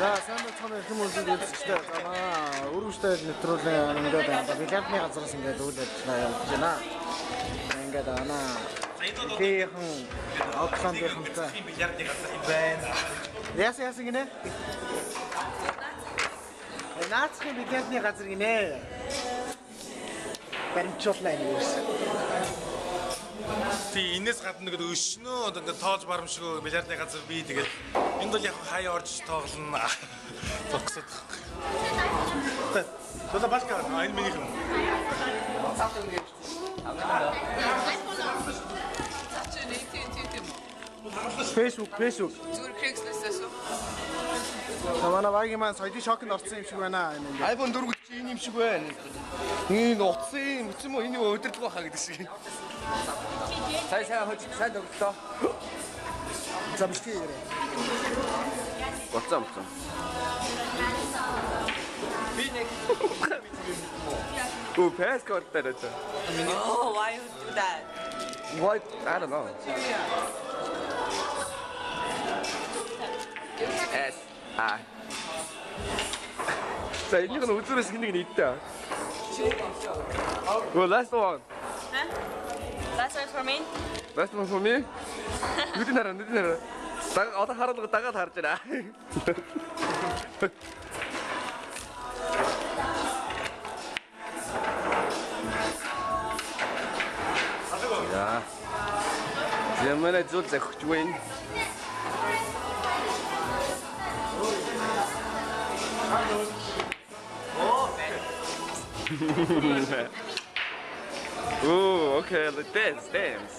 За, сайн байцгаана уу, эрхэм хүндэт үзэгчдээ. За, манай өргөжтэй нэвтрүүлгийн ингээд бильярдны газараас ингээд үйл ажиллагаа явуулж байна. Ингээд анаа Лийнхэн Окландынхантай бильярдны газар юм байна. Яасан яасан гинэ? Наацхийн бильярдны газар гинэ. Баримтжуулнаа энэ юус. Тий, энэс гадна нэг өшнөө одоо ингээд тоож барамшгүй бильярдны газар бий, тэгээд энд бол яг хаяа орж тоглоно. Зогсоод. Одоо башка энэ миний юм. Facebook, Facebook. Зүгээр Craigslist-ээс үү? За, манай багийн маань соёлын шоконд орсон юм шиг байна. Энэ ингээд. iPhone 4 гэж энэ юм шиг байна. Энэ утсан юм юм уу? Энэ удирдлага хаа гэдэг шиг. Сайн сайн хож сайн тоглолоо. За, бэлтгэе ярэ. Болцсон болцсон. Би нэг Оо, пас код дээр ч. Oh, why you do that? What? I don't know. S I. За, энийг нь үзүүрээс нэг нь идтээ. Well, last one. Huh? Last one for me? Last one for me. Нүдэн хараа, нүдэн хараа. Одоо харуулга дагаад харж байна. За. Ямар зүйл зохиж байна? Ooh, okay, dance, dance.